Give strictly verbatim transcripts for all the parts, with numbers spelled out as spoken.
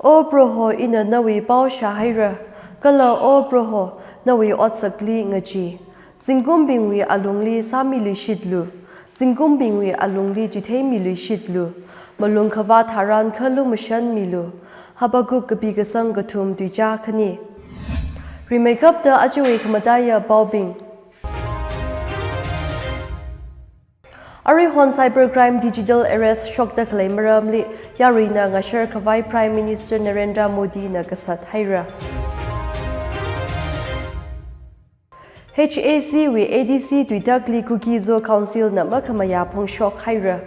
O Proho, ina nawui pao shāhaira, kala O Proho, nawui otsakli ngachee. Zingkumbingwui alungli sāmiluishitlu, zingkumbingwui alungli chitheimiluishitlu, malung khavā tharan kha lumashanmilu. Habakkuk kapi kasang kathum tuichā khani. Rimeikapta ajawui khamataiya paobing. Aruihon cybercrime digital arrest shokda khalei maramli yaruina ngashar khavai Prime Minister Narendra Modi na kasat haira. H A C wui A D C tuitakli Kuki-Zo Council na makhamayā phongshok haira.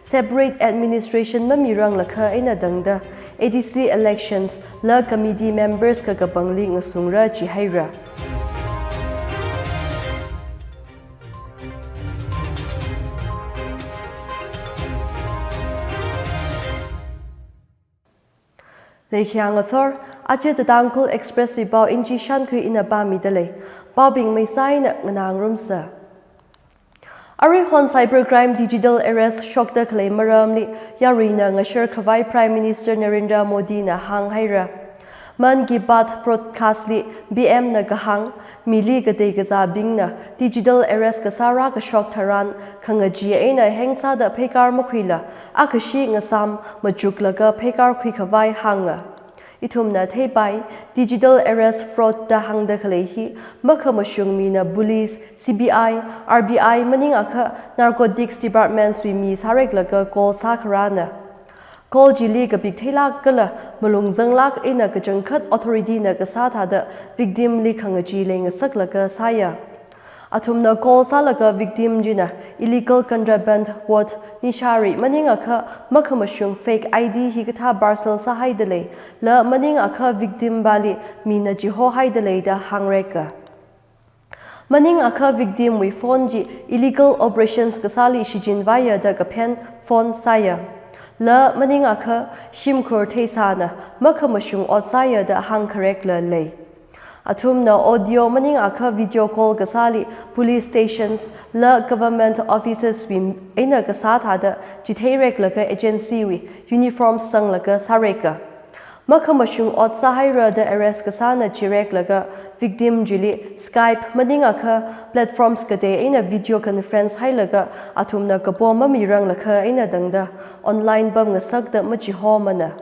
Separate administration mamiranglakha eina tangda A D C elections la committee members kakapangli ngasungra jihaira. Leikhiya ngathor, aja The Tangkhul Express wui pao inchi shānkhui ina pāmida lei. Paobing meisaina nganā ngarumsa. Aruihon cybercrime digital arrest shokda khalei maramli yaruina ngashar khavai Prime Minister Narendra Modi na hānghaira. Mann Ki Baat broadcast li P M na kahāng, mili katei kazābingna digital arrest kasā rākashok tharan khangachee eina hengsāda pheikar makhuila, akhashi ngasām machuklaga pheikar khuikhavai hānga. Ithumna theipai, digital arrest fraud da hāngda khalei hi makhamashung mina police, C B I, R B I maningakha narcotics departments wui mi sāreklaga call sākharāna. Call chili kapik theilāk kala malung zanglāk eina kachangkhat authority na kasā thāda victim li khangachee leingasaklaga sāya. Athumna call sālaga victim china illegal contraband, pot, nishari maningakha makhamashung fake I D hikathā parcel sāhaida lei, la maningakha victim pali mina chihohaida lei da hāngreka. Maningakha victim wui phone chi illegal operations kasāli shichinvaiya da kaphen phone sāya. La maningakha shimkhur theisāna makhamashung ot sāya da hāngkharekla lei. Athumna audio maningakha video call kasāli police stations la government offices wui eina kasā thāda chitheireklaga agency wui uniform sanglaga sāreka. Makhamashung ot sāhaira da arrest kasāna chireklaga victim chili Skype maningakha platforms katei eina video conference hailaga athumna kapo mamiranglakha eina tangda online pamngasakda machihomana.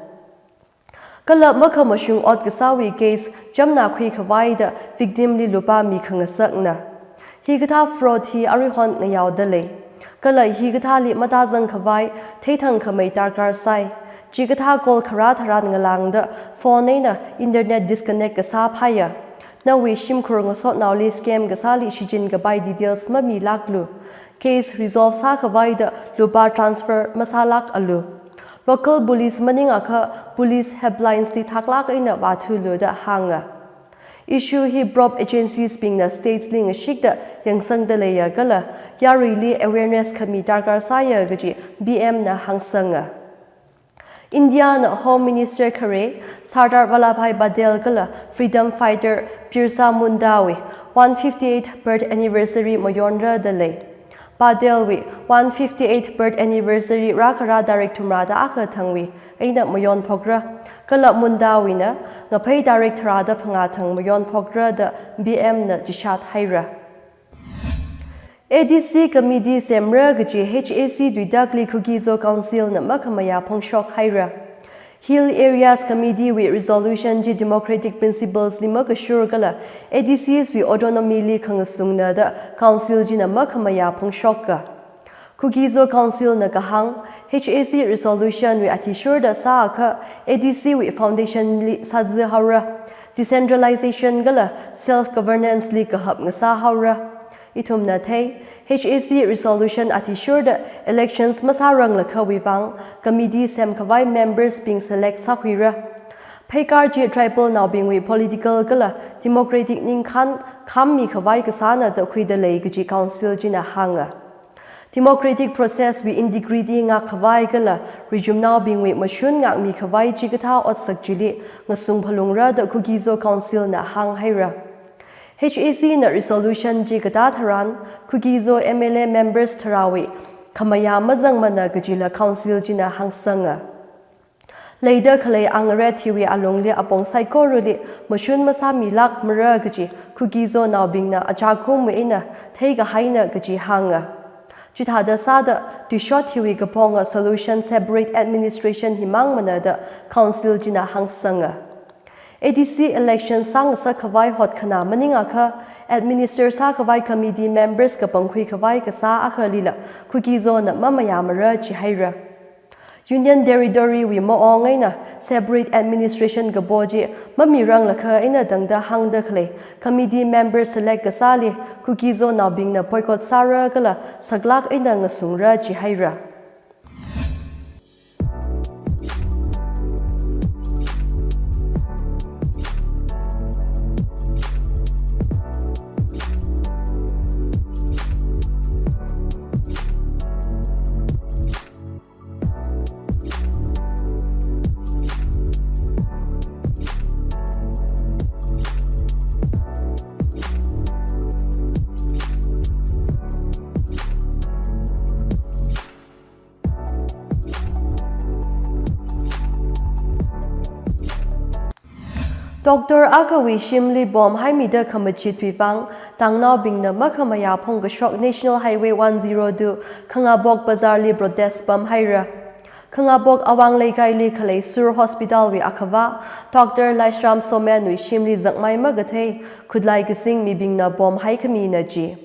Kala makhamashung ot kasāwui case chamna khuikhavaida victim li lupā mikhangasakna. Hikathā fraud hi aruihon ngayaoda lei. Kala hikathāli matāzangkhavai theithangkhamei darkar sai. Chikathā call kharā tharan ngalāngda phone eina internet disconnect kasā phāya. Nawui shimkhur ngasotnaoli scam kasāli shichinkapai details mamilāklu. Case resolve sākhavaida lupā transfer masālākalu. Local police maningakha police helplines li thaklāk eina vāthulu da hānga. Issue hi probe agencies bingna states li ngashikda yangsangda leiya kala yaruili awareness khami darkar sāya kaji P M na hāngsanga. India na Home Minister khare Sardar Vallabhbhai Patel kala freedom fighter Birsa Munda wui one fifty-eighth birth anniversary mayonra da lei. Patel wui one fifty-eighth birth anniversary rākharā tarik thumrāda akha thangwui eina mayonphokra. Kala Munda wuina ngaphei tarik tharāda phangā thang mayonphokra da P M na chishat haira. A D C committee semra kaji H A C tuitakli Kuki-Zo Council na makhamayā phongshok haira. Hill Areas Committee wui resolution chi democratic principles li makashur kala A D Cs wui autonomy li khangasungna da council china makhamayā phongshoka. Kuki-Zo Council na kahāng, H A C resolution wui athishurda sāakha A D C wui foundation li sāzi haora, decentralization kala self governance li kahap ngasā haora. Ithumna thei, H A C resolution athishurda elections masāranglakha wuivang committee semkhavai members bing select sākhuira. Pheikar chi tribal naobingwui political kala democratic ningkhān kham mikhavai kasāna da khuida lei kaji council china hānga. Democratic process wui integrity ngakkhavai kala rijumnaobingwui mashun ngakmikhavai chikathā otsak chili ngasung phalungra da Kuki-Zo Council na hānghaira. H A C na resolution chi katā tharan, Kuki-Zo M L A members tharāwui khamayā mazangmana kajila council china hāngsanga. Leida khalei angaret hiwui alungli apong saikorali mashun masāmilākmara kaji Kuki-Zo naobingna achākumwui eina theikahaina kaji hānga. Chithāda sāda tuishot hiwui kaphonga solution separate administration himangmana da council china hāngsanga. A D C election sāngasak khavai hotkhana maningakha administer sākhavai committee members kapangkhui khavai kasā akhalila Kuki-Zona mamayāmara jihaira. Union Territory wui maong eina separate administration kapo chi mamiranglakha eina tangda hāngda khalei committee member select kasāli Kuki-Zo naobingna boycott sāra kala saklāk eina ngasungra jihaira. Doctor akhawui shimli bomb haimida khamachitwui vang, tangnaobingna makhamayā phongkashok National Highway one zero two, Khangabok Bazar li protest pamhaira. Khangabok Awang Leikaili khalei Sur Hospital wui akhava, Doctor Laishram Somenwui shimli zakmai makathei, khutlai kasing mibingna bomb haikhamina ji.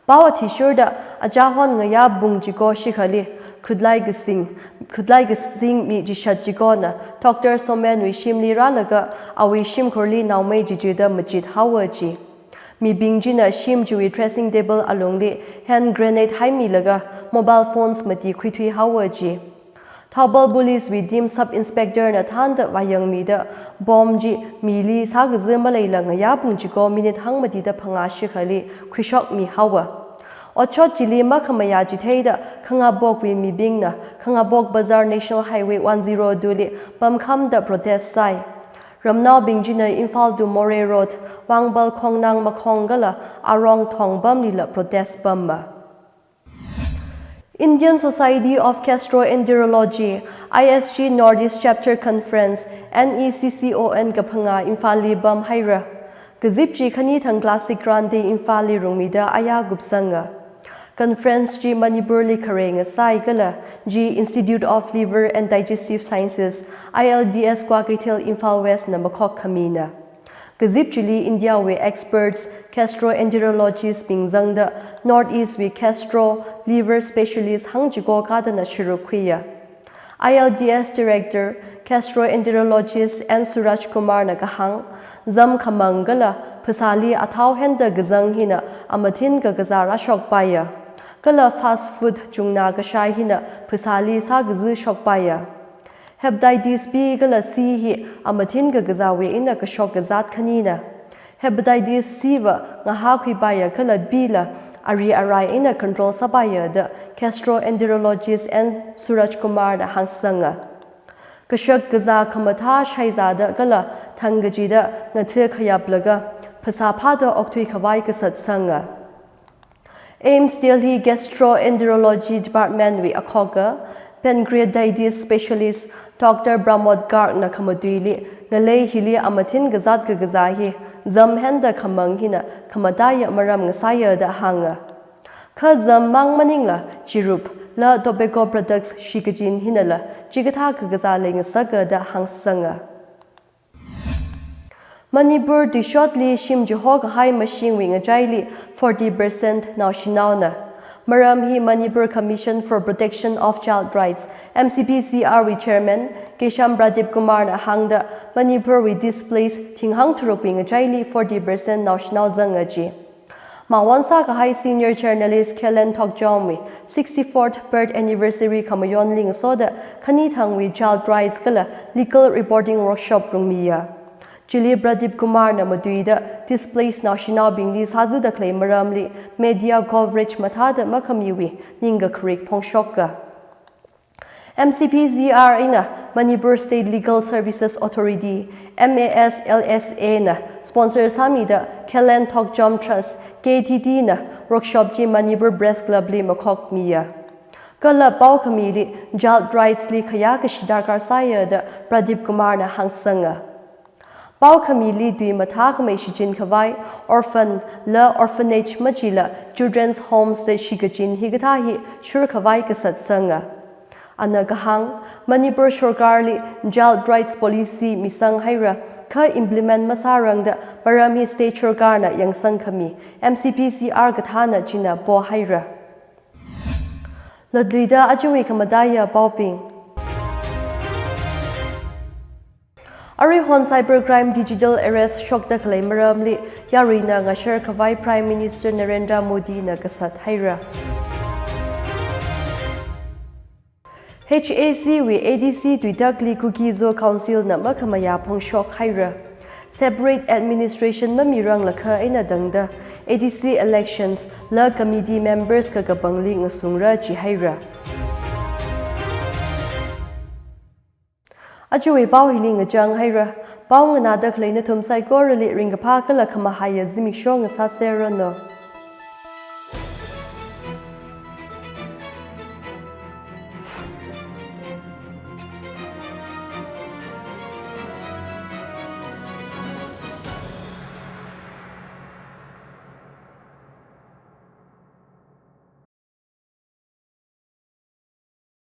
Pao athishurda achahon ngayā pung chiko shikhali, khutlai kasing, khutlai kasing mi chishat chikona Doctor Somenwui shimli rālaga awui shimkhurli naomei chichida machithaowa ji. Mibing china shim chiwui dressing table alungli hand grenade haimilaga mobile phones mati khuithuihaowa ji. Thoubal Police wui team Sub Inspector na thānda vāyangmida bomb chi mili sākaza maleila ngayā pung chiko minute hangmatida phangā shikhali khuishokmihaowa. Otshot chili makhamayā chitheida Khangabokwui mibingna Khangabok Bazar National Highway one zero two li pamkhamda protest sāi. Ramnaobing china Imphal to Moreh Road, Wangbal Khongnang Makhong kala Arong Thong pamlila protest pama. Indian Society of Gastroenterology, I S G Northeast Chapter Conference, N E C C O N kaphangā Imphalli pamhaira. Kazip chi khani thang classic grande Imphalli rungmida aya kupsanga. Conference chi Manipurli khare ngasai kala chi Institute of Liver and Digestive Sciences, I L D S Kwakeithel Imphal West na makhok khamina. Kazip chili India wui experts, gastroenterologist bing zangda North East wui gastro, liver specialist hangchiko kadana shiruk khuiya. I L D S Director, gastroenterologist N Suraj Kumar na kahāng, zam khamang kala phasāli athao henda kazang hina amathin kakazā rāshokpaiya. Kala fast food chungna kashai hina phasāli sākaza shokpaiya. Hepatitis B kala C hi amathin kakazāwui eina kashok kazāt khanina. Hepatitis C va ngahākhuipaiya kala B la ari arai eina control sāpaiya da gastroenterologist N Suraj Kumar na hāngsanga. Kashak kazā khamathā shaizāda kala thang kachida ngatha khayaplaga phasā phāda okthui khavai kasatsanga. AIIMS Delhi Gastroenterology Department wui akhoka, pancreatitis specialist Doctor Pramod Garg na khamatuili, ngalei hili amathin kazāt kakazā hi zam henda khamang hina khamataiya maram ngasaiya da hānga. Kha zam mang maningla chirup la tobacco products shikachin hinala chikathā kakazā leingasaka da hāngsanga. Manipur tuishotli shim chiho kahai mashingwui ngachaili forty percent naoshinaona. Maram hi Manipur Commission for Protection of Child Rights, M C P C R wui chairman Kesham Pradip Kumar na hāngda Manipur wui displaced thinghang tharukwui ngachaili forty percent naoshinao zanga ji. Mawon sākahai senior journalist Khelen Thokchom wui sixty-fourth birth anniversary khamayonli ngasoda khani thangwui child rights kala legal reporting workshop rungmiya. Chili Pradip Kumar na matuida displaced naoshinaobingli sāzada khalei maramli media coverage mathāda makhamiwui ningkakharik phongshoka. M C P C R eina Manipur State Legal Services Authority, M A S L S A na sponsor sāmida Khelen Thokchom Trust, K T T na workshop chi Manipur Press Club li makhokmiya. Kala pao khamili child rights li khayā kashi darkar sāya da Pradeep Kumar na hāngsanga. Pao khamili tui mathākhamei shichin khavai, orphan la orphanage machila children's homes da shikachin hikathā hi shur khavai kasat sanga. Ana kahāng, Manipur sorkarli child rights policy misang haira, kha implement masārangda maram hi state sorkarna yangsang khami, M C P C R kathāna china pohaira. Latluida ajawui khamataiya paobing. Aruihon cybercrime digital arrest shokda khalei maramli yaruina ngashar khavai Prime Minister Narendra Modi na kasat haira. H A C wui A D C tuitakli Kuki-Zo Council na makhamayā phongshok haira. Separate administration mamiranglakha eina tangda A D C elections la committee members kakapangli ngasungra jihaira. Ajawui pao hili ngachang haira. Pao nganāda khalei nathum saikorali ringkaphā kala khamahaiya zimiksho ngasāserranu.